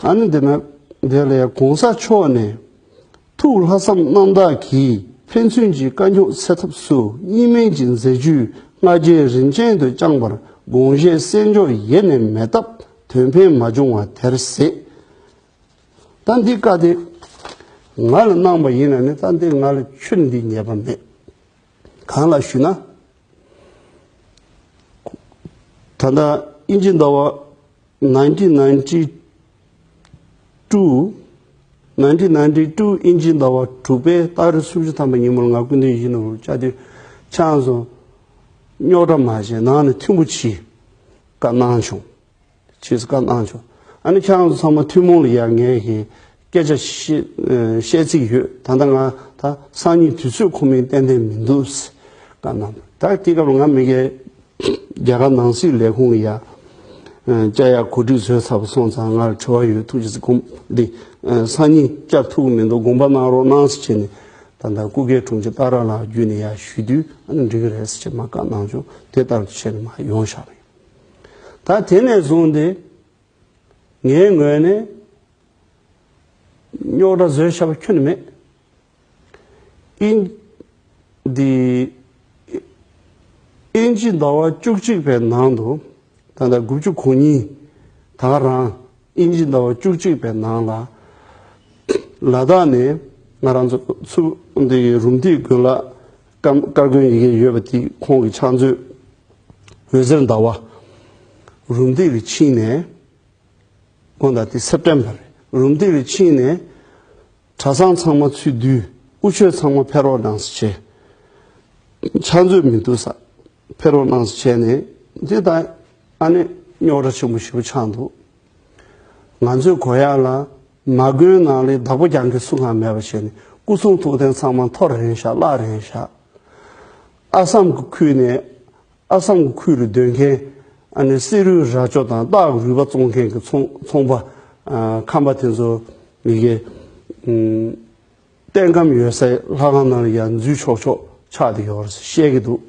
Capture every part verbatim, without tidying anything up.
ཨ་ནི་འདི་ན་འདི་ལ་ཡང་གོང་ས་མཆོག་ནས། ཐུགས་ལྷག་བསམ་རྣམ་དག་གིས་ཕན་ཚུན་གྱི་དཀའ་རྙོག་སེལ་ཐབས་སུ་གཉིས་སྨན་གྱི་མཛད་ཇུས་སྔ་རྗེས་རིམ་ཅན་དུ་བསྐྱངས་པར་དགོངས་བཞེས་གསན་འཇོག་ཡེ་ནས་མེད་སྟབས་དོན་ཕན་མ་བྱུང་བ་དེར་ཟད། ད་འདི་བཀའ་དེ་ང་ལ་གནང་བ་ཡིན་ན་ནི། ད་འདི་ང་ལ་ཁྱོན་འདི་ཉེས་པ་མེད། གང་ལགས་ཞུ་ན། ད་ལྟ་དབྱིན་ཇི་ཟླ་བ་nineteen ninety two, nineteen ninety two དབྱིན་ཇི་ཟླ་བ་དྲུག་པའི་ཏ་རིག་སུམ་ཅུ་ཐམ་པ་ཉིན་མོར་ང་སྐུ་མདུན་ཡིད་བཞིན་ནོར་བུ་བཅར་དུས། ཁྱེད་རང་ཚོ་རྙོག་དྲ་མ་བྱེད། ནང་ནས་མཐུན་པོ་བྱེད། བཀའ་གནང་བྱུང་། ཅེས་བཀའ་གནང་བྱུང་། ཨ་ནི་ཁྱེད་རང་ཚོ་ཚང་མ་ཐུན་མོང་ལ་ཡ་ངས་ཀྱི་སྐད་ཆ་བཤད་ཨ་བཤད་རྩིས་ཡོད། ད་ལྟ་ང་ད་སང་ཉིན་དུས་ཚོད་ཁོམ་མིན་ཏན་ཏན་མི་འདུག་ཟེར་བཀའ་གནང་། ད་དེ་སྐབས་ལ་ང་མི་སྒེར་རྒྱ་གར་ནང་སྲིད་ལས་ཁུངས་ལ་ཡ་ཨ་བཅར་ཡ་གོ་སྒྲིག་བཟོས་ཚར་བ་སོང་ཙང་། ང་ལ་དྲི་བ་ཡོད། ཐུགས་རྗེ་ཆེ། དགོངས་འདི་ཨ་སང་ཉིན་བཅར་ཐུབ་ཀྱི་མི་འདུག། དགོངས་པ་གནང་རོགས་གནང་ཟེར་བྱས་ནས། ད་ལྟ་སྐུ་སྒེར་དྲུང་ཆེ་ཏཱ་ར་ལགས་བརྒྱུད་ནས་ཡར་ཞུས་དུས། ཨ་ནི་འགྲིག་གི་རེད་ཟེར་བྱས་མར་བཀའ་གནང་བྱུང་། དེ་ལྟར་དུ་བྱས་ནས་མར་ཡོང་བཞག་པ་ཡིན། ད་དེ་ནས་བཟུང་སྟེ་ངའི་ངོས་ནས་རྙོག་དྲ་བཟོས་བཞག་པ་ཁྱོན་ནས་མེད། ཨིན་འདི་དབྱིན་ཇི་ཟླ་བ་བཅུ་གཅིག་པའི་ནང་དུ། ད་ལྟ་དགུ་བཅུ་གོ་གཉིས། ད་ག་རང་དབྱིན་ཇི་ཟླ་བ་བཅུ་གཅིག་པའི་ནང་ལ། ལ་དྭགས་ནས་ང་རང་ཚོ་ཚུར་འདི་རུམ་བཏེག་དགོན་ལག་བཀའ་བཀའ་དགོན་ཡི་གེ་ཡོད་པ་དེ། ཁོང་གི་ཕྱག་མཛོད་འོད་ཟེར་ཟླ་བ་རུམ་བཏེག་ལ་ཕྱིན་ནས། དགོངས་དག། དེ་སེབ་ཊེམ་བར་རེད། རུམ་བཏེག་ལ་ཕྱིན་ནས་གྲྭ་ཚང་ཚང་མ་ཚུར་བསྡུས། དབུ་ཆོས་ཚང་མ་ཕེབས་རོགས་གནང་ཟེར་བྱས། ཕྱག་མཛོད་མི་འདུག་ས། ཕེབས་རོགས་གནང་ཟེར་བྱས་ནས། འདི་ད་ཨ་ནི་རྙོག་དྲ་ཆེན་པོ་ཞེ་པོ་ཆགས་འདུག། ང་ཚོས་གོ་ཡག་ལ། མ་དགོན་ནང་ལ་བདག་པོ་རྒྱག་མཁན་སུ་གང་མེད་པ་བྱས་ནས། སྐུ་གསུང་ཐུགས་རྟེན་ཚང་མ་འཐོར་རན་བཞག། བརླག་རན་བཞག། ཨ་སམ་གྱི་ཁུལ་ནས། ཨ་སམ་གྱི་ཁུལ་ལ་སྡོད་མཁན། ཨ་ནི་གསེར་རུལ་ར་ཅོ་དང་སྟག་རུས་པ་བཙོང་མཁན་གྱི་ཚོང་ཚོང་པ། ཨ་ཁམས་པ་དེ་ཚོ་ཡི་གེ་ཨུམ་རྟེན་ཁམས་ཡོད་སའི་ལྷ་ཁང་ནང་ལ་ཡར་འཛུལ་ཆོག་ཆོག་ཆགས་བསྡད་ཡོད་རེད་ཟེར་བཤད་ཀྱི་འདུག།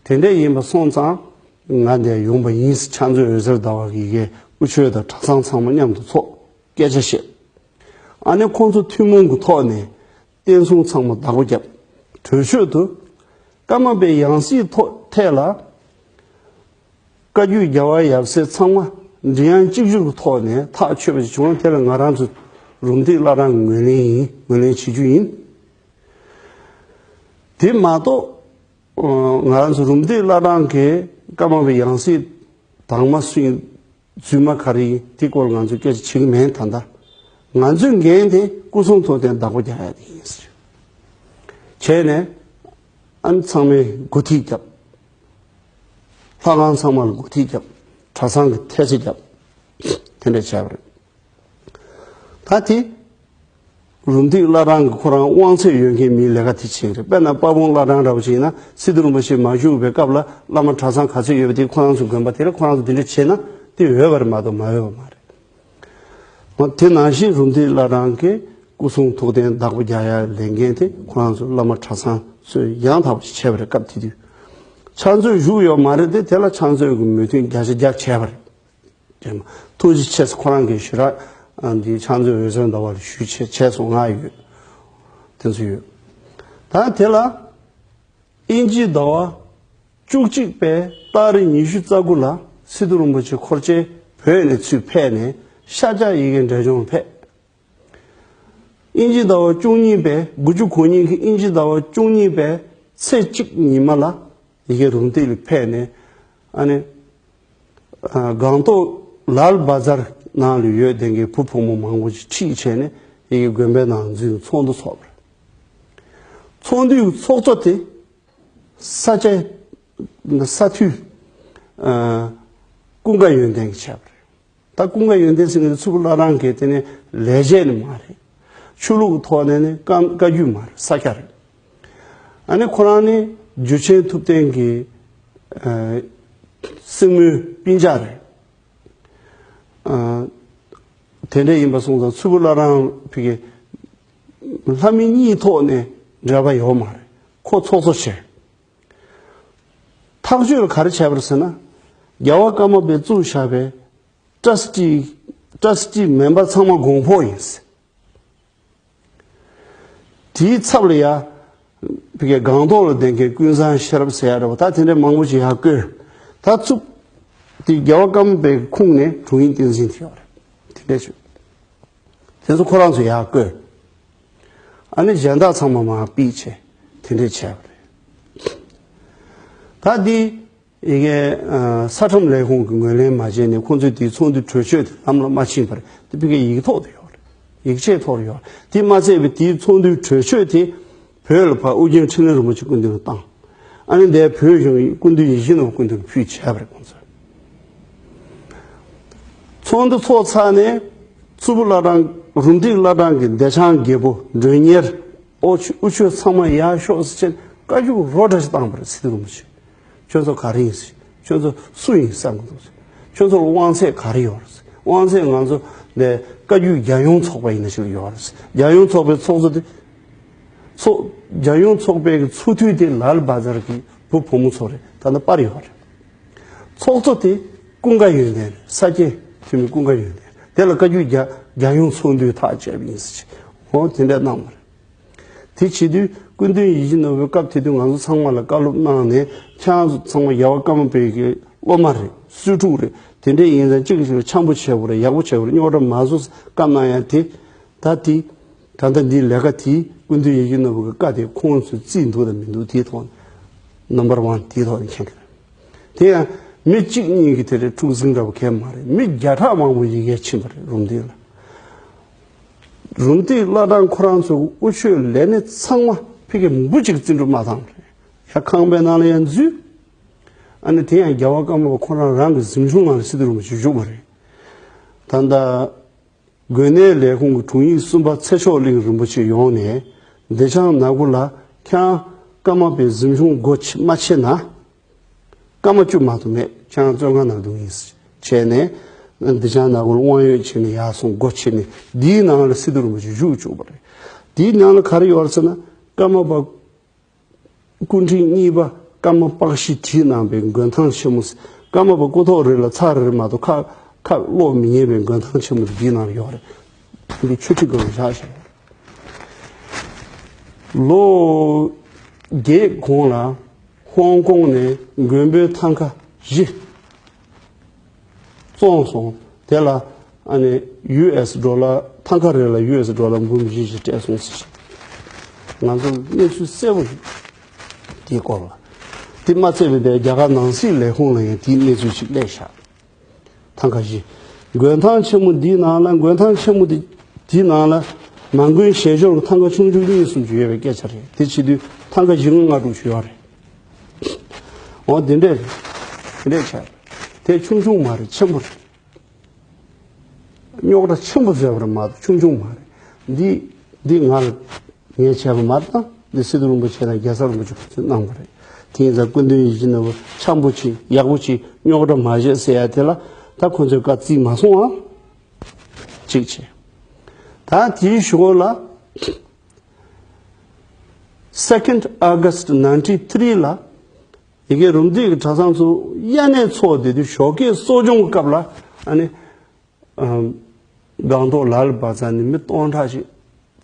དེ་འདྲ་ཡིན་པ་སོང་ཙང་ང་འདིར་ཡོང་པ་ཡིན་ཟེར། ཕྱག་མཛོད་འོད་ཟེར་ཟླ་བ་གིས་ཡི་གེ་དབུ་ཆོས་དང་གྲྭ་ཚང་ཚང་མ་མཉམ་དུ་ཚོགས། སྐད་ཆ་བཤད། ཨ་ནི་ཁོང་ཚོ་ཐུན་མོང་གི་ཐོག་ནས་བསྟན་སྲུང་ཚང་མ་བདག་པོ་བརྒྱབ། གྲོས་ཆོད་དུ། ཀརྨ་པའི་ཡང་སྲིད་ཐོག་ཐད་ལ། བཀའ་བརྒྱུད་རྒྱལ་བ་ཡབ་སྲས་ཚང་མ་མགྲིན་དབྱངས་གཅིག་གྱུར་གྱི་ཐོག་ནས་ཐག་ཆོད་པ་ཞིག་བྱུང་ན། དེ་ལ་ང་རང་ཚོ་རུམ་བཏེག་བླ་བྲང་གི་ངོས་ལེན་ཡིན། ངོས་ལེན་བྱེད་རྒྱུ་ཡིན། དེ་མ་གཏོགས། ང་རང་ཚོ་རུམ་བཏེག་བླ་བྲང་གི་ཀརྨ་པའི་ཡང་སྲིད་དང་མ་སུ་ཡིན། རྫུན་མ་ག་རེ་ཡིན། དེ་སྐོར་ང་ཚོས་སྐད་ཆ་བྱེད་ཀྱི་མེད། ད་ལྟ་ང་ཚོའི་འགན་དེ་སྐུ་གསུང་ཐུགས་རྟེན་བདག་པོ་རྒྱག་ཡ་དེ་ཡིན་ཟེར་བྱས་ནས། ཨ་ནི་ཚང་མས་འགོ་ཁྲིད་བརྒྱབ། ལྷ་ཁང་ཚང་མ་ལ་འགོ་ཁྲིད་བརྒྱབ། གྲྭ་ཚང་གི་ཐེལ་ཙེ་བརྒྱབ། དེ་འདྲ་བྱས་པ་རེད། ད་དེ་རུམ་བཏེག་བླ་བྲང་གི་ཁོ་རང་དབང་ཚད་ཡོད་མཁན་མིའི་ལས་ཀ་དེ་བྱེད་ཀྱི་རེད། དཔེར་ན་དཔལ་སྤུངས་བླ་བྲང་འདྲ་པོ་བྱས་ན། སི་ཏུ་རིན་པོ་ཆེ་མ་བཞུགས་པའི་སྐབས་ལ་བླ་མ་གྲྭ་ཚང་ག་ཚོད་ཡོད་པ་དེ་ཁོ་རང་ཚོ་དགོན་པ་དེ་ལ་ཁོ་རང་ཚོ་དེ་འདྲ་བྱས་ན་དེ་འོས་པ་རེད་མ་གཏོགས་མ་འོས་པ་མ་རེད། འོ་དེ་ནང་བཞིན་རུམ་བཏེག་བླ་བྲང་གི་སྐུ་གསུང་ཐུགས་རྟེན་བདག་པོ་རྒྱག་ཡ་ལས་འགན་དེ་ཁོ་རང་ཚོ་བླ་མ་གྲྭ་ཚང་ཚོས་ཡང་དག་པ་ཞིག་བྱས་པ་རེད། སྐབས་དེ་དུས་ཕྱག་མཛོད་བཞུགས་ཡོད་མ་རེད་དེ། དེ་ལ་ཕྱག་མཛོད་ཀྱི་མོས་མཐུན་བརྒྱ་ཆ་བརྒྱ་བྱས་པ་རེད། ཐུགས་རྗེ་ཆེ་ཟེར་ཁོ་རང་གིས་ཞུ་ར། ཨ་འདི་ཕྱག་མཛོད་འོད་ཟེར་ཟླ་བ་ལ་ཞུས་བྱས་བྱས་སོང་། ང་ཡོད། དེ་ཚོ་ཡོད། ད་དེ་ལ་དབྱིན་ཇིའི་ཟླ་བ་བཅུ་གཅིག་པའི་ཏ་རིག་ཉི་ཤུ་རྩ་དགུ་ལ་སི་ཏུ་རིན་པོ་ཆེ་འཁོར་བཅས་བོད་ནས་ཚུར་ཕེབས་ནས་ཤར་རྒྱག་ཡི་གེ་འབྲས་ལྗོངས་ལ་ཕེབས། དབྱིན་ཇི་ཟླ་བ་བཅུ་གཉིས་པའི། དགུ་བཅུ་གོ་གཉིས་ཀྱི་དབྱིན་ཇི་ཟླ་བ་བཅུ་གཉིས་པའི་ཚེས་གཅིག་ཉི་མ་ལ་ཡི་གེ་རུམ་བཏེག་ལ་ཕེབས་ནས། ཨ་ནི་ཨ་སྒང་ཏོག་ལཱལ་བ་ཛར་ནང་ལ་ཡོད་བསྡད་མཁན་བུ་ཕོ་མོ་མང་པོ་ཅིག་ཁྲིད་བྱས་ནས་ཡི་གེ་དགོན་པའི་ནང་འཛུལ་ཚོགས་འདུ་ཚོགས་པ་རེད། ཚོགས་འདུའི་ཚོགས་གཙོ་དེ་ས་སྐྱ་ས་འཐུས་ཨ་ཀུན་དགའ་ཡོན་ཏན་གྱིས་བྱས་པ་རེད། ད་ཀུན་དགའ་ཡོན་ཏན་ཟེར་མཁན་དེ་མཚུར་ཕུ་བླ་བྲང་གི་དེ་ནི་ལས་བྱེད་ནི་མ་རེད། ཆོས་ལུགས་ཀྱི་ཐོག་ནས་ནི་བཀའ་བཀའ་བརྒྱུད་མ་རེད། ས་སྐྱ་རེད། ཨ་ནི་ཁོ་རང་ནི་འཇུ་ཆེན་ཐུབ་བསྟན་གྱི་ཨ་སྲིང་མོའི་སྤུན་ཀྱག་རེད། ཨ་དེ་འདྲ་ཡིན་པ་སོང་ཙང་མཚུར་ཕུ་བླ་བྲང་ཕ་གི་ལྷ་མི་གཉིས་ཐོག་ནས་འབྲེལ་བ་ཡོད་མ་རེད། ཁོ་ཚོགས་གཙོ་བྱས། ཐག་གཅོད་ལ་ག་རེ་བྱས་པ་རེད་ཟེར་ན། རྒྱལ་བ་ཀརྨ་པས་བཙུགས་བཞག་པའི་ཊྲ་སི་ཊི། ཊ་ར་སི་ཊི་མེམ་བར་ཚང་མ་གོང་འཕོ་ཡིན། དེའི་ཚབ་ལ་ཡ། ཕ་གིའི་སྒང་ཏོག་ལ་བསྡད་མཁན་ཀུན་བཟང་ཤེས་རབ་ཟེར་ཡ་འདྲ་བོ་ད་དེ་འདྲའི་མང་པོ་ཞིག་ཡར་བསྐོས། ད་ཚུགས། དེ་རྒྱལ་བ་ཀརྨ་པའི་ཁུངས་ནས་དྲུང་ཡིག་བསྟན་འཛིན་དེ་ཡོད་རེད། དེ་འདྲས་བྱུང་། དེ་ཚོ་ཁོ་རང་ཚོ་ཡར་བསྐོས། ཨ་ནི་གཞན་དག་ཚང་མ་མར་ཕུད་བྱས། དེ་འདྲས་བྱས་པ་རེད། ད་འདི། ཡི་གེ་ས་ཁྲིམས་ལས་ཁུངས་ཀྱིས་ངོས་ལེན་མ་བྱས་ནས་ཁོང་ཚོས་དེའི་ཚོགས་འདུའི་གྲོས་ཆོད་དེ་ལམ་ལ་མ་ཕྱིན་པར་དེ་ཕ་གིའི་ཡིག་ཐོག་ཏུ་ཡོད་རེད། ཡིག་ཆའི་ཐོག་ཏུ་ཡོད་རེད། དེ་མ་ཚད་པའི་དེའི་ཚོགས་འདུའི་གྲོས་ཆོད་དེ་བོད་ལ་ཕར་ཨོ་རྒྱན་འཕྲིན་ལས་རིན་པོ་ཆེ་སྐུ་མདུན་ལ་བཏང་། ཨ་ནི་འདིར་བོད་གཞུང་གིས་སྐུ་མདུན་ཡིད་བཞིན་ནོར་བུ་སྐུ་མདུན་ལ་ཕུལ་བྱས་པ་རེད་ཁོང་ཚོས། ཚོགས་འདུ་ཚོགས་ཚར་ནས་མཚུར་ཕུ་བླ་བྲང་རུམ་བཏེག་བླ་བྲང་གི་བདེ་ཆེན་རྒྱལ་པོ་མགྲོན་གཉེར་ཨོ་ཆོས་དབུ་ཆོས་ཚང་མ་ཡར་ཤོག་ཟེར་བྱས་བཀའ་བཀྱོན་རོ་འདྲ་ཞིག་བཏང་པ་རེད་སི་ཏུ་རིན་པོ་ཆེ། ཁྱོད་ཚོ་ག་རེ་ཡིན་ཟེར། ཁྱོད་ཚོ་སུ་ཡིན་བསམ་གྱི་འདུག་ཟེར། ཁྱོད་ཚོར་དབང་ཚད་ག་རེ་ཡོད་རེད་ཟེར། དབང་ཚད་ང་ཚོ་ནས་བཀའ་བརྒྱུད་རྒྱལ་ཡོངས་ཚོགས་པ་ཡིན་ན་ཞིག་ལ་ཡོད་རེད་ཟེར། རྒྱལ་ཡོངས་ཚོགས་པའི་ཚོགས་གཙོ་དེ། ཚོགས་རྒྱལ་ཡོངས་ཚོགས་པའི་གི་ཚོགས་འཐུས་དེ་ལཱལ་བྷ་ཛར་གྱི་བུ་བུ་མོ་ཚོ་རེད། ད་ལྟ་པར་ཡོད་རེད། ཚོགས་གཙོ་དེ་ཀུན་དགའ་ཡོན་ཏན་རེད། ས་སྐྱའི་འཐུས་མི་ཀུན་དགའ་ཡོན་ཏན་དེ་ལ་བཀའ་བརྒྱུད་རྒྱ་རྒྱལ་ཡོངས་ཚོགས་འདུའི་ཐག་བཅད་པ་ཡིན་ཟེར་གྱི་འོ་དེ་འདྲ་གནང་བ་རེད། དེ་བྱེད་དུས་སྐུ་མདུན་ཡིད་བཞིན་ནོར་བུའི་སྐབས་དེ་དུས་ང་ཚོ་ཚང་མ་ལ་བཀའ་སློབ་གནང་ནས་ཁྱེད་རང་ཚོ་ཚང་མ་རྒྱལ་བ་ཀརྨ་པའི་གི་སློབ་མ་རེད། སུའི་ཕྲུག་རེད། དེ་འདྲ་ཡིན་ཙང་གཅིག་གིས་གཅིག་ལ་འཆམ་པོ་བྱེད་དགོས་རེད། ཡག་པོ་བྱེད་དགོས་རེད། རྙོག་དྲ་མ་བཟོ་ཟེར་བཀའ་གནང་ཡ་དེ། ད་དེ། ད་ལྟ་འདིའི་ལས་ཀ་དེ་སྐུ་མདུན་ཡིད་བཞིན་ནོར་བུ་གི་བཀའ་དེ་ཁོང་ཚོས་བརྩིས་འདུག་དང་མི་འདུག་དེའི་ཐོག་ནས་ནམ་བར་ཝན་དེའི་ཐོག་ནས་མཁྱེན་གི་རེད། དེ་ཡང་མི་གཅིག་གཉིས་ཀྱི་དེ་རེད། འཁྲུག་ཟིང་འདྲ་པོ་གང་ཡང་མ་རེད། མི་བརྒྱ་ཕྲག་མང་པོ་ཡི་གེ་ཕྱིན་པ་རེད་རུམ་བཏེག་ལ། རུམ་བཏེག་བླ་བྲང་ཁོ་རང་ཚོའི་དབུ་ཆོས་ལས་སྣེ་ཚང་མ་ཕ་གིར་འབུ་གཅིག་བརྩི་འགྲུབ་མ་བཏང་བ་རེད། ཡ་ཁང་པའི་ནང་ལ་ཡང་འཛུལ། ཨ་ནི་དེ་ཡང་རྒྱལ་བ་ཀརྨ་པ་ཁོ་རང་རང་གི་གཟིམ་ཆུང་ནང་ལ་སི་ཏུ་རིན་པོ་ཆེ་བཞུགས་པ་རེད། ད་ལྟ། དགོན་གནས་ལས་ཁུངས་ཀྱི་དྲུང་ཡིག་གསུམ་པ་ཚེ་མཆོག་གླིང་རིན་པོ་ཆེ་ཡོང་ནས་བདེ་ཆེན་ནག་པོ་ལ་ཁྱེད་རང་ཀརྨ་པའི་གཟིམ་ཆུང་སྒོ་ཕྱེ་མ་ཕྱེ་ན། སྐར་མ་བཅུ་མ་གཏོགས་མེད། ཁྱེད་རང་བཙོན་ཁང་ནང་འདུག་ཡིན་ཟེར་བྱས་ནས། བདེ་ཆེན་ནག་པོ་ལ་དབང་ཡོད་བྱས་ནས་ཡར་སོང་སྒོ་ཕྱེ་ནས་འདིའི་ནང་ལ་སི་ཏུ་རིན་པོ་ཆེ་བཞུགས་བཅུག་པ་རེད། འདིའི་ནང་ལ་ག་རེ་ཡོད་རེད་ཟེར་ན། ཀརྨ་པ། སྐུ་ཕྲེང་གཉིས་པ་ཀརྨ་པཀ་ཤི་བྲིས་གནང་པའི་མགོན་ཐང་ཆེན་མོ། ཀརྨ་པ་སྐུ་ཐོག་རེ་ལ་ཚར་རེ་མ་གཏོགས་ཁ་ཁ་སློག་མི་ཉན་པའི་མགོན་ཐང་ཆེན་མོ་དེ་འདིའི་ནང་ཡོད་རེད། འདི་ཆོས་ཁྲི་སྒང་ལ་བཞག་བཞག་ལོ་བརྒྱད་གོང་ལ་ཧོང་ཀོང་ནས་མགོན་པོའི་ཐང་ཀ་བཞི། བཙོངས་སོང་། དེ་ལ་ཨ་ནི་ཡུ་ཨེས་ཌོ་ལར་ཐང་ཀ་རེ་ལ་ཡུ་ཨེས་ཌོ་ལར་འབུམ་བཞི་བཞི་སྤྲད་སོང་ཟེར། ང་ཚོར་གནས་ཚུལ་གསལ་པོ་ཡོད། དེའི་སྐོར་ལ། དེ་མ་ཚད་པའི་རྒྱ་གར་ནང་སྲིད་ལས་ཁུངས་ལ་ཡང་དེའི་གནས་ཚུལ་ཞིག་སླེབས་ཤག་ཐང་ཀ་བཞི། མགོན་ཐང་ཆེན་མོ་འདིའི་ནང་ལ་མགོན་ཐང་ཆེན་མོ་འདི་འདིའི་ནང་ལ་མ་མགོན་ཞལ་སྦྱོར་གྱི་ཐང་ཀ་ཆུང་ཆུང་གཉིས་གསུམ་ཅིག་ཡོད་པའི་སྐད་ཆ་རེད། དེ་བྱེད་དུས་ཐང་ཀ་བཞི་ལྔ་དྲུག་ཅིག་ཡོད་རེད། འོ་འདི་འདྲས་རེད། དེ་འདྲས་ཆགས་རེད། དེ་ཆུང་ཆུང་མ་རེད། ཆེན་པོ་རེད། རྙོག་དྲ་ཆེན་པོ་བཟོས་པ་རེད་མ་གཏོགས་ཆུང་ཆུང་མ་རེད། འདི་འདི་ང་ལ་ངས་བྱས་པ་མ་རེད། ད་འདི་སི་ཏུ་རིན་པོ་ཆེ་དང་རྒྱལ་ཚབ་རིན་པོ་ཆེ་ཁོ་ཚོས་གནང་བ་རེད། དེ་ཡིན་ཙང་སྐུ་མདུན་ཡིད་བཞིན་ནོར་བུ་འཆམ་པོ་བྱེད། ཡག་པོ་བྱེད། རྙོག་དྲ་མ་བྱེད་ཟེར་ཡ་དེ་ལ་ད་ཁོ་ཚོས་བཀའ་བརྩི་མ་སོང་ཨ། གཅིག་བྱས། ད་དེའི་གཞུག་ལ། Second August ninety three ལ། ཡི་གེ་རུམ་བཏེག་གི་གྲྭ་ཚང་ཚོ་དབྱར་གནས་ཚོགས་བསྡད་དུས་ཞོགས་ཀས་གསོ་སྦྱོང་གི་སྐབས་ལ་ཨ་ནི། སྒང་ཏོག་ལ་ལ་བ་ཙ་ནས་མི་སྟོང་ཕྲག་ཅིག་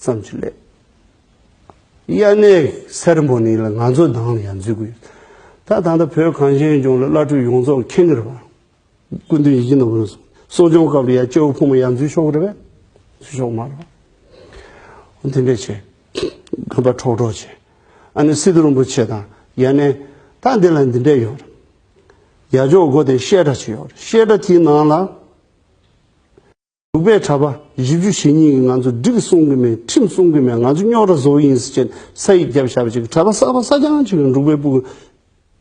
ཙམ་ཅིག་སླེབས། དབྱར་གནས་སེ་ར་མོ་ནི་ལ་ང་ཚོ་ནང་ལ་ཡང་འཛུལ་གི་ཡོད། ད་ད་ལྟ་བོད་གངས་ཅན་ལྗོངས་ལ་བླ་སྤྲུལ་ཡོངས་རྫོགས་མཁྱེན་གྱི་རེད་པ། སྐུ་མདུན་ཡིད་བཞིན་ནོར་བུ་གསོ་སྦྱོང་སྐབས་ལ་ཡང་སྐྱེ་བོ་ཕོ་མོ་ཡང་འཛུལ་ཆོག་གི་རེད་པས། འཛུལ་ཆོག་མ་རེད་པ། འོ་དེ་འདྲས་བྱས། དགོན་པ་འཕྲོག་འཕྲོག་བྱས། ཨ་ནི་སི་ཏུ་རིན་པོ་ཆེ་དང་ཡ་ནས་ད་འདི་ལ་འདི་འདྲས་ཡོད་རེད། ཡ་ཇོག་སྒོ་དེ་བཤད་གྲྭ་ཅིག་ཡོད་རེད། བཤད་གྲྭ་དེའི་ནང་ལ། འབྲུག་པའི་གྲྭ་པ་བཞི་བཅུ་ཞེ་གཉིས་ཀྱིས་ང་ཚོ་སྒྲིག་སྲུང་གི་མེད། ཁྲིམས་སྲུང་གི་མེད། ང་ཚོ་རྙོག་དྲ་བཟོ་གི་ཡིན་ཟེར་བྱས་ས་ཡིག་བརྒྱབ་བཞག་པ་ཅིག་གྲྭ་པ་གསར་པ་གསར་རྐྱང་ཅིག་གིས་འབྲུག་པའི་སྤུ་གུ་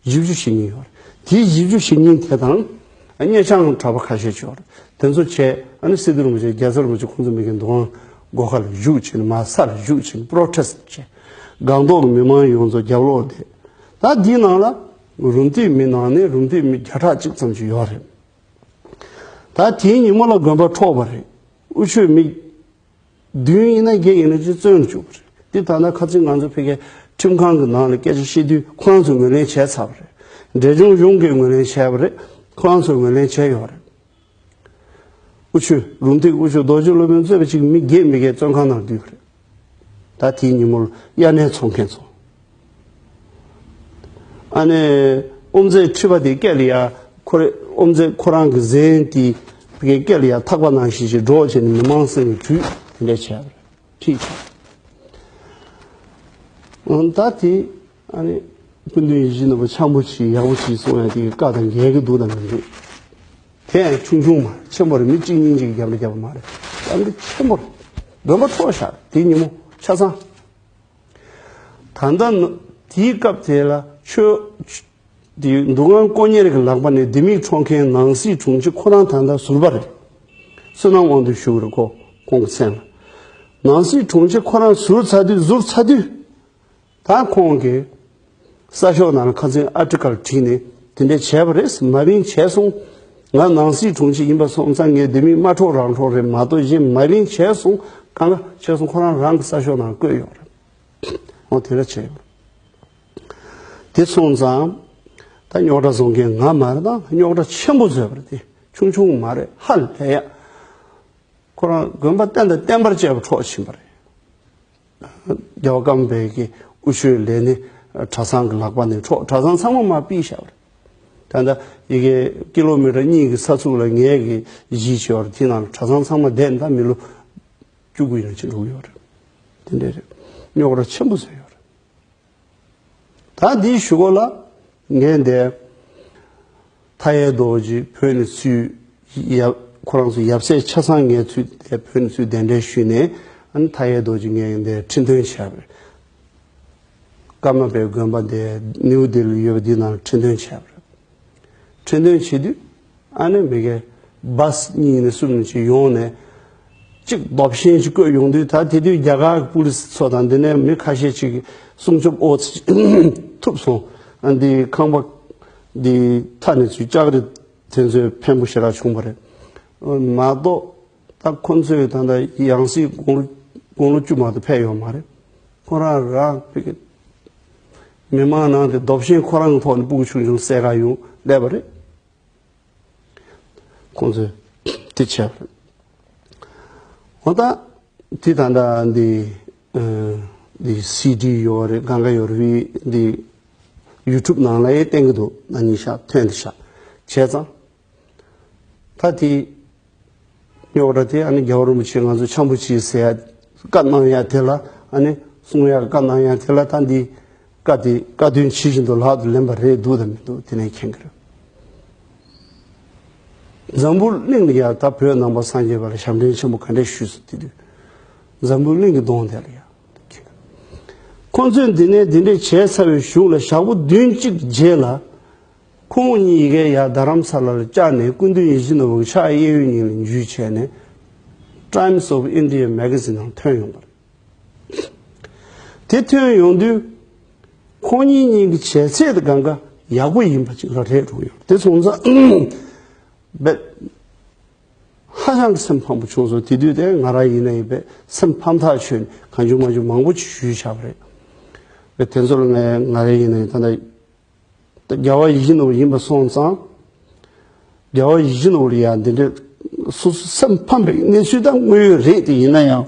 བཞི་བཅུ་ཞེ་གཉིས་ཡོད་རེད། དེའི་བཞི་བཅུ་ཞེ་གཉིས་དེ་དང་གཉའ་ཆེན་གྲྭ་པ་ཁ་ཤས་ཅིག་ཡོད་རེད། དེ་ཚོ་བྱས་ཨ་ནི་སི་ཏུ་རིན་པོ་ཆེ་རྒྱལ་ཚབ་རིན་པོ་ཆེ་ཁོང་ཚོ་མི་གི་འདུ་ཁང་སྒོ་ཁ་ལ་བཞུགས་བྱས་ནས་མར་ས་ལ་བཞུགས་བྱས་ནས་པྲོ་ཊེ་སི་ཊི་བྱས། སྒང་ཏོག་གི་མི་མང་ཡོངས་རྫོགས་རྒྱབ་ལོགས་བསྡད། ད་འདིའི་ནང་ལ་རུམ་བཏེག་མི་ནང་ནས་རུམ་བཏེག་མི་བརྒྱ་ཕྲག་གཅིག་ཙམ་ཅིག་ཡོད་རེད། ད་དེའི་ཉིན་མོ་ལ་དགོན་པ་འཕྲོག་པ་རེད། དབུ་ཆོས་མི་བདུན་ཡིན་ན་བརྒྱད་ཡིན་ན་ཅིག་བཙོན་བཅུག་པ་རེད། དེ་ད་ལྟ་ཁ་སང་ང་ཚོ་ཕ་གིའི་ཁྲིམས་ཁང་གི་ནང་ལ་སྐད་ཆ་བཤད་དུས་ཁོ་རང་ཚོས་ངོས་ལེན་བྱས་ཚར་བ་རེད། འབྲས་ལྗོངས་གཞུང་གིས་ངོས་ལེན་བྱས་པ་རེད། ཁོ་རང་ཚོས་ངོས་ལེན་བྱས་ཡོད་རེད། དབུ་ཆོས་རུམ་བཏེག་དབུ་ཆོས་རྡོ་རྗེ་སློབ་དཔོན་གཙོས་པ་ཅིག་མི་བརྒྱད་མི་བརྒྱད་བཙོན་ཁང་ནང་བསྡུས་པ་རེད། ད་དེའི་ཉིན་མོར་དབྱར་གནས་ཚོགས་མཁན་ཚོ། ཨ་ནི། ཨོམ་རྩེ་ཁྲི་པ་དེ་སྐད་ལ་ཡ། ཁོ་རེ་ཨོམ་རྩེ་ཁོ་རང་གི་གཟན་དེ་གི་སྐད་ལ་ཡ་ཐག་པ་ནང་བཞིན་ཞིག་སྒྲོག་བྱས་ནས་མི་མང་སེམས་ཀྱི་དྲུད་དེ་འདྲ་བྱས་པ་རེད། ཁྲིད་བྱས། ད་དེ་ཨ་ནི་སྐུ་མདུན་ཡིད་བཞིན་ནོར་བུ་འཆམ་པོ་བྱེད་ཡག་པོ་བྱེད་གསུང་ཡ་དེ་གི་བཀའ་དང་འགལ་གི་འདུག་དང་མི་འདུག་དེ་ཡང་ཆུང་ཆུང་མ་ཆེན་པོ་རེད། མི་གཅིག་གཉིས་གཅིག་རྒྱབ་ལ་རྒྱབ་པ་མ་རེད། ད་འདི་ཆེན་པོ་རེད། དགོན་པ་འཕྲོག་བཞག་རེད། དེ་ཉིན་མོ་ཆ་ཚང་། ད་ལྟ་ན་དེའི་སྐབས་དེ་ལ་ཆོས་དེ་འདུ་ཁང་དཀོན་གཉེར་གྱི་ལག་པ་ནས་ལྡེ་མིག་འཕྲོག་མཁན་ནང་སྲིད་དྲུང་ཆེ་ཁོ་རང་ད་ལྟ་ཟུར་པ་རེད། བསོད་ནམས་དབང་འདུས་ཞུ་གི་རེད་ཁོ་ཁོང་གི་མཚན་ལ། ནང་སྲིད་དྲུང་ཆེ་ཁོ་རང་ཟུར་ཚར་དུས་ཟུར་ཚར་དུས། ད་ཁོང་གིས་གསར་ཤོག་ནང་ལ་ཁ་སང་ཨར་ཊི་ཀལ་བྲིས་ནས་དེ་འདྲ་བྱས་པ་རེད། མ་བིང་བྱས་སོང་། ང་ནང་སྲིད་དྲུང་ཆེ་ཡིན་པ་སོང་ཙང་ངས་ལྡེ་མིག་མ་འཕྲོག་རང་འཕྲོག་རེད་མ་གཏོགས་གཞན་མ་བིང་བྱས་སོང་། གང་ག་བྱས་སོང་། ཁོ་རང་རང་གི་གསར་ཤོག་ནང་བཀོད་ཡོད་རེད། འོ་དེ་འདྲ་བྱས་ཡོད་རེད། དེ་སོང་ཙང་ད་རྙོག་དྲ་བཟོ་མཁན་ང་མ་རེད། ད་རྙོག་དྲ་ཆེན་པོ་བཟོས་པ་རེད། དེ་ཆུང་ཆུང་མ་རེད། ཧ་ལས་ཡ། ཁོ་རང་དགོན་པ་བསྟན་དང་བསྟན་པར་བཅས་པ་འཕྲོག་ཕྱིན་པ་རེད། རྒྱལ་བ་ཀརྨ་པའི་གི་དབུ་ཆོས་ལས་ནི་གྲྭ་ཚང་གི་ལག་པ་ནས་འཕྲོག་གྲྭ་ཚང་ཚང་མ་མར་ཕུད་བཞག་པ་རེད། ད་ལྟ་ཡི་གེ་ཀི་ལོ་མི་ཊར་གཉིས་ཀྱི་ས་ཚུགས་ལ་ངས་གི་གཞིས་བྱས་པ་རེད། དེ་ནང་ལ་གྲྭ་ཚང་ཚང་མ་བསྡད་ནས་ད་མི་ལོ་བཅུ་དགུ་ཡིན་ན་ཅི་འགྲོ་གི་ཡོད་རེད། དེ་འདྲ་རེད། རྙོག་དྲ་ཆེན་པོ་བཟོས་ཡོད་རེད། ད་འདིའི་གཞུག་གུ་ལ་ངས་འདིར་མཐའ་ཡས་རྡོ་རྗེ་བོད་ནས་ཚུར་ཡབ་ཁོ་རང་ཚོ་ཡབ་སྲས་ཆ་ཚང་ངས་ཚུར་དེ་བོད་ནས་ཚུར་གདན་འདྲེན་ཞུས་ནས། ཨ་ནི་མཐའ་ཡས་རྡོ་རྗེ་ངས་འདིར་ཁྲི་འདོན་བྱས་པ་རེད། ཀརྨ་པའི་དགོན་པ་འདི་ནིའུ་ལྡི་ལི་ཡོད་པ་འདི་ནང་ཁྲི་འདོན་བྱས་པ་རེད། ཁྲི་འདོན་བྱེད་དུས་ཨ་ནི་མི་གེ་བཱས་གཉིས་ནས་གསུམ་ནས་ཅིག་ཡོང་ནས་ཅིག་རྡོ་ཤིང་ཅིག་བརྐོས་ཡོང་དུས། ད་དེ་དུས་རྒྱ་གར་གྱི་པུ་ལི་སི་ཚོ་དང་འདི་ནས་མི་ཁ་ཤས་ཅིག་སྲུང་སྐྱོབ་འོག་ཐུག་སོང་། ཨ་འདི་ཁང་པ་འདི་མཐའ་ནས་ཚུར་ལྕགས་རི་དེ་ཚོའི་ཕན་པོ་ཞེ་དྲག་བྱུང་བ་རེད། མ་གཏོགས་ད་ཁོ་ཚོས་ད་ལྟ་ཡང་སྲིད་དགུང་ལོ་དགུང་ལོ་བཅུ་མ་གཏོགས་ཕེབས་ཡོད་མ་རེད། ཁོ་རང་རང་ཕ་གི་མི་མང་ནང་དེ་རྡོ་ཤིང་ཁོ་རང་གི་ཐོག་ནས་སྤུ་གུ་ཆུང་ཆུང་བསད་ག་ཡོང་སླེབས་པ་རེད། ཁོང་ཚོས་དེ་བྱས་པ་རེད། འོ་ད་དེ་ད་ལྟ་འདི་ཨ་འདི་སི་ཌི་ཡོད་རེད། གང་ག་ཡོད་རེད། འདི་ཡུ་ཊུབ་ནང་ལ་ཡང་བསྟན་གི་འདུག་ན་ནིང་ཤག་ཐོན་དེ་ཤག་བྱས་ཙང་། ད་དེ་རྙོག་དྲ་དེ་ཨ་ནི་རྒྱལ་བ་རིན་པོ་ཆེ་ང་ཚོ་འཆམ་པོ་བྱེད་ཟེར་ཡ་བཀའ་གནང་ཡ་དེ་ལ་ཨ་ནི་གསུང་ཡ་བཀའ་གནང་ཡ་དེ་ལ་ད་འདི་བཀའ་དེ་བཀའ་དོན་ཇི་བཞིན་དུ་ལག་ཏུ་ལེན་པ་རེད་འདུག་དང་མི་འདུག་དེ་ནས་མཁྱེན་གི་རེད། འཛམ་བུ་གླིང་ལ་ཡ་ད་བོད་ནང་པ་སངས་རྒྱས་པ་ལ་ཞབས་འདྲེན་ཆེན་པོ་ག་འདྲས་ཞུས་སོང་། དེ་དུས་འཛམ་བུ་གླིང་གི་གདོང་དེ་ལ་ཡ་ཁོང་ཚོས་འདི་ནས་འདི་འདྲས་བྱས་ཚར་བའི་གཞུག་ལ་ཞག་པོ་བདུན་གཅིག་རྗེས་ལ། ཁོང་གཉིས་ཀས་ཡར་རྡ་རམ་ས་ལ་ལ་བཅར་ནས་སྐུ་མདུན་ཡིད་བཞིན་ནོར་བུ་ཕྱག་གཡས་གཡོན་གཉིས་ལ་འཇུས་བྱས་ནས་Times of India magazine ནང་ཐོན་ཡོང་བ་རེད། དེ་ཐོན་ཡོང་དུས་ཁོང་གཉིས་གཉིས་ཀྱི་བྱས་ཚད་དེ་གང་ག་ཡག་པོ་ཡིན་པ་ཅིག་ལ་རེད་འགྲོ་ཡོང་། དེ་སོང་ཙང་རྦད་ཧ་ཅང་གི་སེམས་ཕམ་པོ་བྱུང་སོང་། དེ་དུས་དེ་ང་རང་ཡིན་ན་ཡིན་པས་སེམས་ཕམ་ཐག་ཆོད་ནས་གང་བྱུང་མང་བྱུང་མང་པོ་ཅིག་ཞུས་བཞག་པ་རེད། དེ་ཚོ་ལ་ངས་ང་རང་ཡིན་ན་ཡིན་ད་ལྟ། ད་རྒྱལ་བ་ཡིད་བཞིན་ནོར་བུ་ཡིན་པ་སོང་ཙང་། རྒྱལ་བ་ཡིད་བཞིན་ནོར་བུ་ལ་ཡང་འདི་འདྲའི་སོ་སོ་སེམས་ཕམ་པའི་གནས་ཚུལ་ད་དངོས་ཡོད་རེད། དེ་ཡིན་ན་ཡང་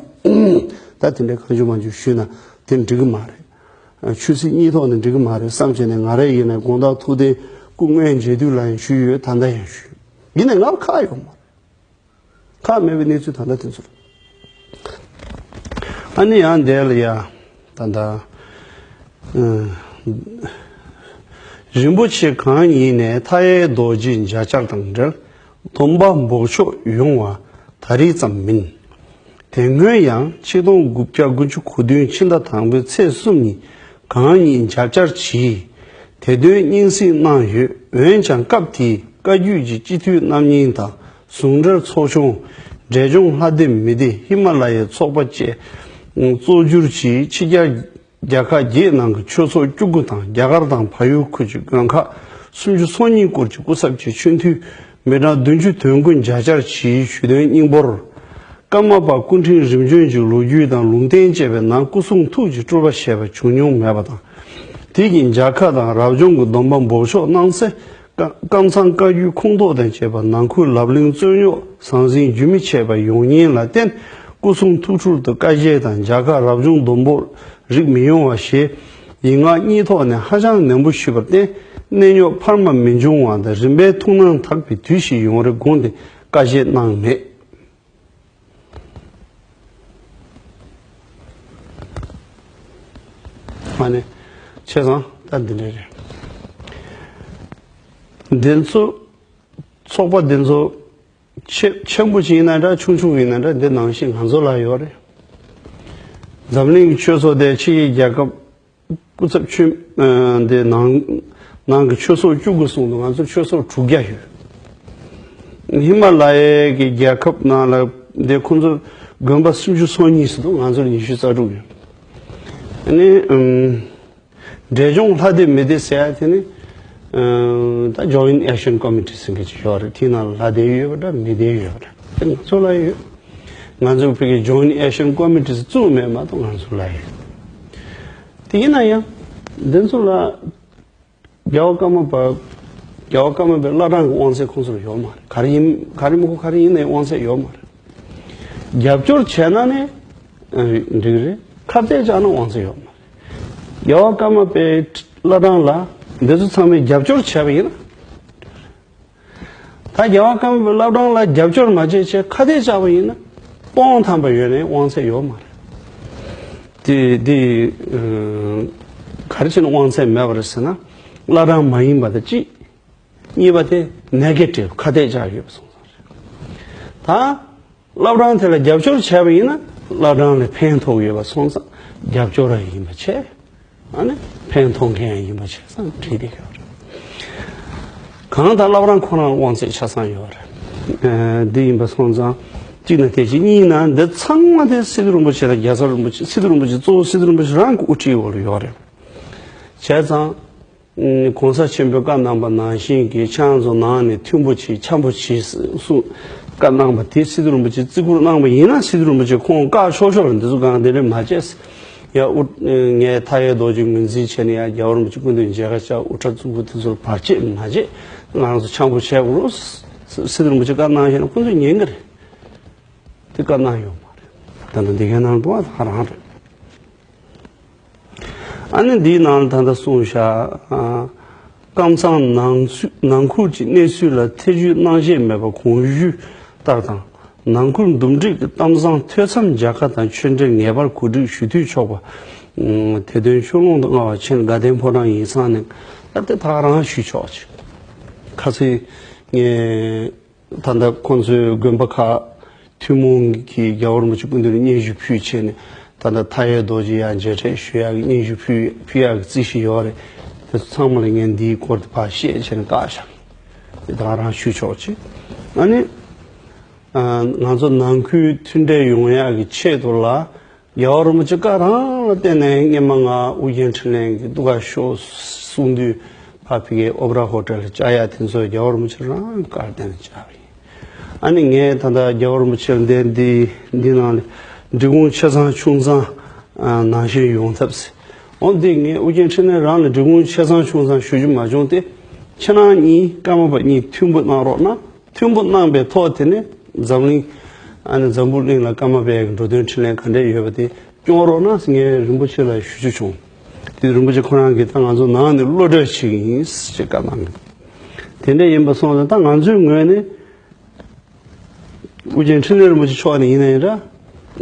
ད་དེ་འདྲའི་གང་བྱུང་མང་བྱུང་ཞུས་ན་དེ་འགྲིག་གི་མ་རེད། ཆོས་སྲིད་གཉིས་ཐོག་ནས་འགྲིག་གི་མ་རེད་བསམ་བྱས་ནས། ང་རང་ཡིན་ན་དགོང་དག་ཐུགས་གཏན་སྐུ་དངོས་མཇལ་དུས་ལ་ཡང་ཞུས་ཡོད། ད་ལྟ་ཡང་ཞུས་ཡོད། ཡིན་ནའི་ང་ཁག་ཡོད་མ་རེད། ཁག་མེད་པའི་གནས་ཚུལ་ད་ལྟ་དེ་ཚོ་རེད། ཨ་ནི་ཡང་འདས་ལ་ཡ་ད་ལྟ་ཨ་རིན་པོ་ཆེ་གང་ཉིད་ནས་མཐའ་ཡས་རྡོ་རྗེའི་མཇལ་བཅར་དང་འབྲེལ་སྡོམ་པ་འབོགས་ཆོག་ཡོང་བ་ད་རེས་ཙམ་མིན། དེ་སྔོན་ཡང་ཆིག་སྟོང་དགུ་བརྒྱ་དགུ་བཅུ་གོ་བདུན་ཕྱི་ཟླ་དང་པོའི་ཚེས་གསུམ་ཉིན་གང་ཉིད་མཇལ་བཅར་གྱིས་དེ་དོན་སྙིང་བསྲེ་གནང་ཡོད། འོན་ཀྱང་སྐབས་དེའི་བཀའ་བརྒྱུད་ཀྱི་སྤྱི་འཐུས་རྣམ་གཉིས་དང་ཟུང་འབྲེལ་ཚོགས་ཆུང་འབྲས་ལྗོངས་ལྷ་ལྡན་མི་སྡེ་ཧི་མ་ལ་ཡའི་ཚོགས་པ་བཅས་གཙོ་གྱུར་གྱིས་ཕྱི་རྒྱལ་རྒྱལ་ཁག་བརྒྱད་ནང་གི་ཆོས་ཚོགས་བཅུ་དགུ་དང་རྒྱ་གར་དང་བལ་ཡུལ་ཁུལ་གྱི་དགོན་ཁག་སུམ་ཅུ་སོ་གཉིས་སྐོར་གྱི་སྐུ་ཚབ་ཀྱིས་ཆོས་འཐུས་མི་གྲངས་བདུན་ཅུ་དོན་དགུ་མཇལ་བཅར་གྱིས་ཞུས་དོན་སྙིང་པོར། ཀརྨ་པ་སྐུ་ཕྲེང་རིམ་བྱོན་གྱི་ལོ་རྒྱུས་དང་ལུང་བསྟན་བཅས་པའི་ནང་སྐུ་གསུང་ཐུགས་ཀྱི་སྤྲུལ་པ་ཞེས་པ་བྱུང་མྱོང་མེད་པ་དང་། དེ་གིས་མཇལ་ཁ་དང་རབ་བྱུང་གི་སྡོམ་པ་འབོགས་ཆོག་གནང་སའི་བཀའ་ ཀ་ཀམ་ཚང་བཀའ་བརྒྱུད་ཁུངས་གཏོགས་དང་བཅས་པ་ནང་ཁུལ་ལབ་གླེང་རྩོད་རྙོག་ཟང་ཟིང་རྒྱུན་མི་ཆད་པ་ཡོང་ཉེན་ལ་བརྟེན། སྐུ་སྲུང་ཐུགས་སྤྲུལ་དུ་བཀའ་བཞེས་དང་མཇལ་ཁ་རབ་བྱུང་སྡོམ་པོ་རིགས་མི་ཡོང་བ་ཞེས་ཡིག་ངག་གཉིས་ཐོག་ནས་ཧ་ཅང་ནན་པོ་ཞུས་པར་བརྟེན། གནས་རྙོག་འཕར་མ་མི་འབྱུང་བ་དང་རིམ་པས་ཐུགས་སྣང་དག་པའི་དུས་ཤིག་ཡོང་རེ་དགོངས་ཏེ་བཀའ་བཞེས་གནང་མེད། ཨ་ནི། བྱས་ཙང་ད་འདི་འདྲ་རེད། འདི་ཚོ། ཚོགས་པ་འདི་ཚོ། ཆེ་ཆེན་པོ་ཞིག་ཡིན་ན་འདྲ་ཆུང་ཆུང་ཡིན་ན་འདྲ་འདི་ནང་བཞིན་ང་ཚོ་ལ་ཡོད་རེད། འཛམ་གླིང་གི་ཆོས་ཚོགས་དེ་ཕྱི་ཡི་རྒྱལ་ཁབ་སྐུ་ཚབ་ཆོས་ཨ་འདི་ནང་ནང་གི་ཆོས་ཚོགས་བཅུ་དགུ་གསུངས་འདུག་ང་ཚོ་ཆོས་ཚོགས་དྲུག་བརྒྱ་ཡོད། ཧི་མ་ལ་ཡའི་གི་རྒྱལ་ཁབ་ནང་ལ་འདི་ཁོང་ཚོ་དགོན་པ་སུམ་ཅུ་སོ་གཉིས་སུ་འདུག་ང་ཚོར་ཉི་ཤུ་རྩ་དྲུག་ཡོད། ཨ་ནི་ཨམ། འབྲས་ལྗོངས་ལྷ་སྡེ་མི་སྡེ་ཟེར་ཡ་དེ་ནི་ཨམ། ད་Joint Action Committee ཟེར་མཁན་ཅིག་ཡོད་རེད། དེའི་ནང་ལ་ལྷ་སྡེ་ཡོད་པ་འདྲ་མི་སྡེ་ཡོད་པ་འདྲ་དེ་ང་ཚོ་ལ་ཡོད། ང་ཚོ་ཕ་གི་Joint Action Committee བཙུགས་མེད་མ་གཏོགས་ང་ཚོ་ལ་ཡོད། དེ་ཡིན་ན་ཡང་འདི་ཚོ་ལ་རྒྱལ་བ་ཀརྨ་པ་རྒྱལ་བ་ཀརྨ་པའི་བླ་བྲང་གི་དབང་ཚད་ཁོང་ཚོར་ཡོད་མ་རེད། ག་རེ་ཡིན་ག་རེ་མི་ཁོ་ག་རེ་ཡིན་ནའི་དབང་ཚད་ཡོད་མ་རེད། རྒྱབ་སྐྱོར་བྱས་ན་ནི་འགྲིག་རེད། ཁ་གཏད་བཅག་ན་དབང་ཚད་ཡོད་མ་རེད། རྒྱལ་བ་ཀརྨ་པའི་བླ་བྲང་ལ་འདི་ཚོ་ཚང་མས་རྒྱབ་སྐྱོར་བྱས་པ་ཡིན་ན། ད་རྒྱལ་བ་ཀརྨ་པའི་བླ་བྲང་ལ་རྒྱབ་སྐྱོར་མ་བྱས་བྱས་ཁ་གཏད་བཅག་པ་ཡིན་ན་སྟོང་ཐམ་པ་ཡོད་ནའི་དབང་ཚད་ཡོད་མ་རེད། དེ་དེ་ག་རེ་བྱས་ན་དབང་ཚད་མེད་པ་རེད་ཟེར་ན་བླ་བྲང་མ་ཡིན་པ་དང་གཅིག་གཉིས་པ་དེ་negative ཁ་གཏད་བཅག་ཡོད་པ་སོང་ཙང་རེད། ད་བླ་བྲང་དེ་ལ་རྒྱབ་སྐྱོར་བྱས་པ་ཡིན་ན་བླ་བྲང་ལ་ཕན་ཐོགས་ཡོད་པ་སོང་ཙང་རྒྱབ་སྐྱོར་ར་ཡིན་པ་བྱས། ཨ་ནི་ཕན་ཐོགས་མཁན་ཡང་ཡིན་པ་བྱས་ཙང་འགྲིག་བསྡད་ཡོད་རེད། གང་ལྟར་བླ་བྲང་ཁོ་རང་དབང་ཚད་ཆ་ཚང་ཡོད་རེད། ཨ་འདི་ཡིན་པ་སོང་ཙང་གཅིག་ན་དེ་གཅིག་གཉིས་ན་འདི་ཚང་མ་དེ་སི་ཏུ་རིན་པོ་ཆེ་དང་རྒྱལ་ཚབ་རིན་པོ་ཆེ་སི་ཏུ་རིན་པོ་ཆེ་གཙོ་བོ་སི་ཏུ་རིན་པོ་ཆེ་རང་གི་དབུ་ཁྲིད་འོག་ལ་ཡོད་རེད། བྱས་ཙང་། ཨ་གོང་ས་ཆེན་པོས་བཀའ་གནང་པ་ནང་བཞིན་གྱི་ཁྱེད་རང་ཚོ་ནང་ནས་མཐུན་པོ་བྱེད་འཆམ་པོ་བྱེད་གསུངས་བཀའ་གནང་པ་དེ་སི་ཏུ་རིན་པོ་ཆེ་བརྩི་བཀུར་གནང་པ་ཡིན་ན་སི་ཏུ་རིན་པོ་ཆེ་ཁོང་བཀག་ཆོག་ཆོག་ལ་འདི་ཚོ་གང་དེ་འདྲ་མ་བྱས། ཡ་དབུ་ངས་མཐའ་ཡས་རྡོ་རྗེ་ངོས་འཛིན་བྱས་ནས་ཡ་རྒྱལ་བ་རིན་པོ་ཆེ་སྐུ་མདུན་མཇལ་ཁ་བཅར་དབུ་ཁྲིད་བཙུགས་པ་དེ་ཚོར་བར་ཆད་མ་བྱེད། ང་རང་ཚོ་འཆམ་པོ་བྱས་དགོས་རོགས། སི་ཏུ་རིན་པོ་ཆེ་བཀའ་གནང་བཞིན་ན་ཁོང་ཚོས་ཉན་གི་རེད། དེ་བཀའ་གནང་ཡོད་མ་རེད། ད་ནི་འདི་གའི་ནང་དུ་བ་ད་རང་རེད། ཨ་ནི་འདིའི་ནང་ལ་ད་ལྟ་གསུངས་བཞག་ཨ། ཀམ་ཚང་ནང་ཚུད་ནང་ཁུལ་གྱི་གནས་ཚུལ་ལ་ཐེ་བྱུས་གནང་བཞེས་མེད་པ་གོང་ཞུས་ལྟར་དང་། ནང་ཁུལ་འདུམ་འགྲིག་གི་གཏམ་བཟང་ཐོས་མཚམས་མཇལ་ཁ་དང་ཆོས་འབྲེལ་ངེས་པར་གོ་སྒྲིག་ཞུ་འཐུས་ཆོག་པ། དེ་དོན་ཆོས་ཀློང་དུ་མངའ་བ་ཆེན་དགའ་ལྡན་ཕོ་བྲང་ཡིག་ཚང་ནས་ད་ལྟ་ད་རང་ཞུས་ཆོག་ཅིག་ཁ་སང་ངས། ད་ལྟ་ཁོང་ཚོའི་དགོན་པ་ཁག་ཐུན་མོང་གི་རྒྱལ་བ་རིན་པོ་ཆེ་སྐུ་མདུན་ལ་སྙན་ཞུ་ཕུལ་བྱས་ནས་ད་ལྟ་མཐའ་ཡས་རྡོ་རྗེ་ཡང་མཇལ་འཕྲད་ཞུ་ཡག་གི་སྙན་ཞུ་ཕུལ་ཕུལ་ཡག་གི་རྩིས་ཞིག་ཡོད་རེད། དེ་ཚོ་ཚང་མ་ལ་ངས་འདིའི་སྐོར་དེ་ཕར་བཤད་བྱས་ནས་བཀག་བཞག་དེ་ད་རང་ཞུ་ཆོག་ཅིག་ཨ་ནི། ང་ཚོ་ནང་ཁུལ་མཐུན་འབྲེལ་ཡོང་ཡག་གི་ཆེད་དུ་ལ། རྒྱལ་བ་རིན་པོ་ཆེ་བཀའ་རང་ལ་བརྟེན་ནས་སྔོན་མ་ང་ཨུ་རྒྱན་འཕྲིན་ལས་ཀྱི་སྡུག་ག་ཤོག་གསུང་དུས་ཕ་ཕི་གའི་ཨོ་པ་ར་ཧོ་ཊེལ་ལ་བཅར་ཡ་དེ་ཚོ་རྒྱལ་བ་རིན་པོ་ཆེ་རང་གི་བཀའ་ལ་བརྟེན་ནས་བཅར་བ་ཡིན། ཨ་ནི་ངས་ད་ལྟ་རྒྱལ་བ་རིན་པོ་ཆེ་ལ་འདི་འདི་འདི་ནང་ལ་འབྲི་གུང་ཆེ་ཚང་ཆུང་ཚང་ནང་བཞིན་ཡོང་ཐབས་ཟེར། འོ་འདི་ངས་ཨུ་རྒྱན་འཕྲིན་ལས་རང་ལ་འབྲི་གུང་ཆེ་ཚང་ཆུང་ཚང་ཞུ་རྒྱུ་མ་བྱུང་སྟེ་ཁྱེད་རང་གཉིས་ཀརྨ་པ་གཉིས་མཐུན་པོ་གནང་རོགས་གནང་། མཐུན་པོ་གནང་པའི་ཐོག་དེ་ནས་འཛམ་གླིང་ཨ་ནི་འཛམ་བུ་གླིང་ལ་ཀརྨ་པའི་འགྲོ་དོན་འཕྲིན་ལས་ག་འདྲས་ཡོད་པ་དེ་སྐྱོང་རོགས་གནང་ཟེར་ངས་རིན་པོ་ཆེ་ལ་ཞུ་རྒྱུ་བྱུང་། དེ་རིན་པོ་ཆེ་ཁོ་རང་གིས་ད་ང་ཚོ་ནང་ནས་བློ་གྲོས་བྱེད་ཀྱི་ཡིན་ཞེས་བཀའ་གནང་གི། དེ་འདྲས་ཡིན་པ་སོང་ཙང་ད་ང་ཚོའི་ངོས་ནས་ཨུ་རྒྱན་འཕྲིན་ལས་རིན་པོ་ཆེ་ཕྱོགས་ནས་ཡིན་ན་ཡིན་འདྲ།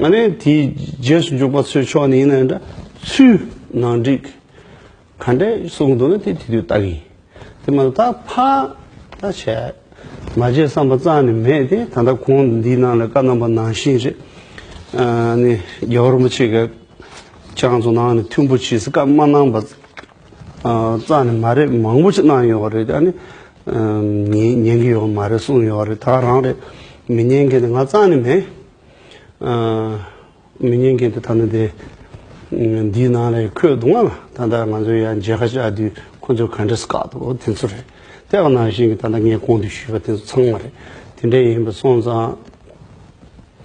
ཨ་ནི་དེའི་རྗེས་སུ་འཇུག་པ་ཚོའི་ཕྱོགས་ནས་ཡིན་ན་ཡིན་འདྲ། ཚུལ་ནང་འགྲིག་ག་འདྲས་གསུང་གི་འདུག་ན་དེ་དེ་དུས་ལྟ་གི་ཡིན། དེ་མ་གཏོགས་ད་ཕར་ད་བྱས་མ་བྱས་བསམ་པ་རྩ་ནས་མེད་དེ། ད་ལྟ་གོང་འདིའི་ནང་ལ་བཀའ་གནང་པ་ནང་བཞིན་རེད། ཨ་ནི་རྒྱལ་བ་རིན་པོ་ཆེ་གིས་ཁྱེད་རང་ཚོ་ནང་ནས་མཐུན་པོ་བྱེད་ཟེར་བཀའ་མ་གནང་པ་ཨ་རྩ་ནས་མ་རེད། མང་པོ་ཞིག་གནང་ཡོད་པ་རེད། ཨ་ནི་ཨ་ཉན་ཉན་གི་ཡོད་མ་རེད་གསུངས་ཡོད་པ་རེད། ད་རང་རེད། མི་ཉན་མཁན་དེ་ང་རྩ་ནས་མེད། ཨ་མི་ཉན་མཁན་དེ་ད་ནི་དེ་འདིའི་ནང་ལ་འཁོད་འདུག་ང་ལ་ད་ལྟ་ང་ཚོ་ཡང་མཇལ་ཁ་བཅར་དུས་ཁོ་ཚོས་ག་འདྲས་བཀག་འདུག་དེ་ཚོ་རེད། དེ་བ་ནང་བཞིན་གྱི་ད་ལྟ་ངས་གོང་དུ་ཞུས་པ་དེ་ཚོ་ཚང་མ་རེད། དེ་འདྲས་ཡིན་པ་སོང་ཙང་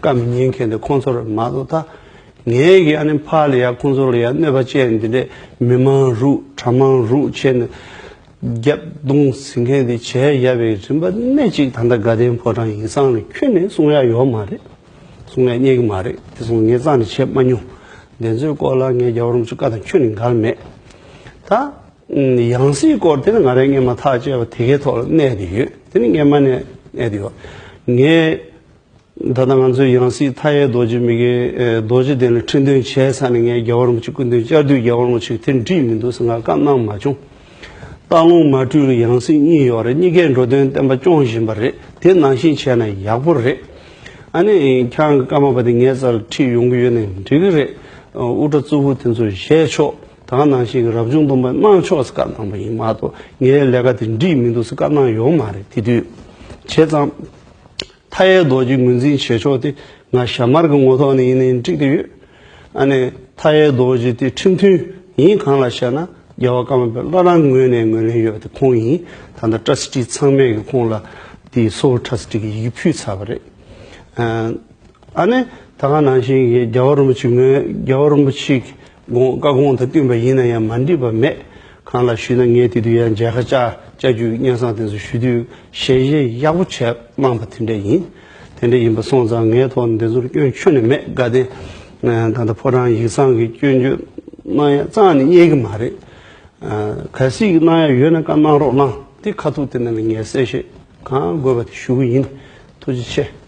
བཀའ་མི་ཉན་མཁན་དེ་ཁོང་ཚོ་རེད་མ་གཏོགས། ད་ངས་ཀྱི་ཨ་ནི་ཕར་ལ་ཡ་ཁོང་ཚོ་ལ་ཡ་གནོད་པ་བསྐྱལ་ནས་འདི་འདྲས་མི་མང་རུག་གྲྭ་མང་རུག་བྱས་ནས། རྒྱབ་རྡུང་ཟེར་མཁན་དེ་བྱས་ཡ་བའི་རིམ་པ་སྣེ་གཅིག་ད་ལྟ་དགའ་ལྡན་ཕོ་བྲང་ཡིག་ཚང་ནས་ཁྱོན་ནས་གསུང་ཡ་ཡོད་མ་རེད། གསུང་ཡ་རྙེད་ཀྱི་མ་རེད། དེ་སོང་ངས་རྩ་ནས་བྱས་མ་མྱོང་། དེ་ཚོའི་སྐོར་ལ་ངས་རྒྱལ་བ་རིན་པོ་ཆེ་བཀའ་དང་ཁྱོན་ནས་འགལ་མེད། ད་ཡང་སྲིད་སྐོར་དེ་ནི་ང་རའི་སྔས་མ་ཐག་བཅད་པ་དེ་གའི་ཐོག་ལ་གནས་དེ་ཡོད། དེ་ནི་སྔས་མ་ནས་གནས་དེ་ཡོད། ངས་ད་ལྟ་ང་ཚོའི་ཡང་སྲིད་མཐའ་ཡས་རྡོ་རྗེ་མི་དགེ་རྡོ་རྗེ་གདན་ལ་ཁྲི་འདོན་བྱས་ཚར་ནས་ངས་རྒྱལ་བ་རིན་པོ་ཆེ་སྐུ་མདུན་བཅར་དུས་རྒྱལ་བ་རིན་པོ་ཆེས་དེ་འགྲིག་མི་འདུག་ཟེར་ང་བཀའ་གནང་མ་བྱུང་། སྟག་ལུང་མ་སྤྲུལ་ཡང་སྲིད་གཉིས་ཡོད་རེད། གཉིས་ཀས་འགྲོ་དོན་བསྟན་པ་སྐྱོང་བཞིན་པ་རེད། དེ་ནང་བཞིན་བྱས་ན་ཡག་པོ་རེད། ཨ་ནི་ཁྱེད་རང་གི་ཀརྨ་པ་དེ་ངའི་རྩར་ཁྲིད་ཡོང་གི་ཡོད་ནའི་འགྲིག་གི་རེད། དབུ་སྐྲ་གཙུག་ཕུད་དེ་ཚོ་བཞེས་ཆོག་ད་ག་ནང་བཞིན་གྱི་རབ་བྱུང་སྡོམ་པ་གནང་ཆོག་ཟེར་བཀའ་གནང་པ་ཡིན་མ་གཏོགས་ངའི་ལས་ཀ་དེ་འགྲིག་མི་འདུག་ཟེར་བཀའ་གནང་ཡོད་མ་རེད། དེ་དུས་བྱས་ཙང་མཐའ་ཡས་རྡོ་རྗེ་ངོས་འཛིན་བྱེད་ཕྱོགས་དེ་ང་ཞྭ་དམར་གྱི་ངོ་ཐོག་ནས་ཡིན་ནའི་འགྲིག་གི་ཡོད། ཨ་ནི་མཐའ་ཡས་རྡོ་རྗེ་དེ་ཁྲིམས་མཐུན་ཡིན། གང་ལ་བཤད་ན་རྒྱལ་བ་ཀརྨ་པའི་བླ་བྲང་ངོས་ནས་ངོས་ལེན་ཡོད་པ་དེ་ཁོང་ཡིན། ད་ལྟ་ཊ་སི་ཊི་ཚང་མས་ཀྱི་ཁོང་ལ་དེའི་སོ་ཊ་སི་ཊི་གི་ཡི་གེ་ཕུལ་ཚར་བ་རེད། ཨ་ནི་ད་ག་ནང་བཞིན་གྱི་རྒྱལ་བ་རིན་པོ་ཆེ་ངོས་རྒྱལ་བ་རིན་པོ་ཆེ་གི་དགོངས་བཀའ་དགོངས་དང་བསྟུན་པ་ཡིན་ན་ཡང་མ་འགྲིག་པ་མེད། གང་ལ་ཞུས་ན་ངས་དེ་དུས་ཡང་མཇལ་ཁ་བཅར་བཅར་རྒྱུའི་སྙན་སེང་དེ་ཚོ་ཞུ་དུས་ཞལ་བཞེས་ཡག་པོ་བྱས་གནང་པ་དེ་འདྲ་ཡིན། དེ་འདྲ་ཡིན་པ་སོང་ཙང་ངའི་ཐོག་ནས་དེ་ཚོར་སྐྱོན་ཁྱོན་ནས་མེད། དགའ་ལྡན་ད་ལྟ་ཕོ་བྲང་ཡིག་ཚང་གི་སྐྱོན་བརྗོད་གནང་ཡ་རྩ་ནས་རྙེད་ཀྱི་མ་རེད། གལ་སྲིད་གནང་ཡ་ཡོད་ན་བཀའ་གནང་རོགས་གནང་། དེ་ཁ་ཐུག་དེ་ནང་ལ་ངས་གསལ་བཤད་གང་དགོས་པ་དེ་ཞུ་གི་ཡིན། ཐུགས་རྗེ་ཆེ།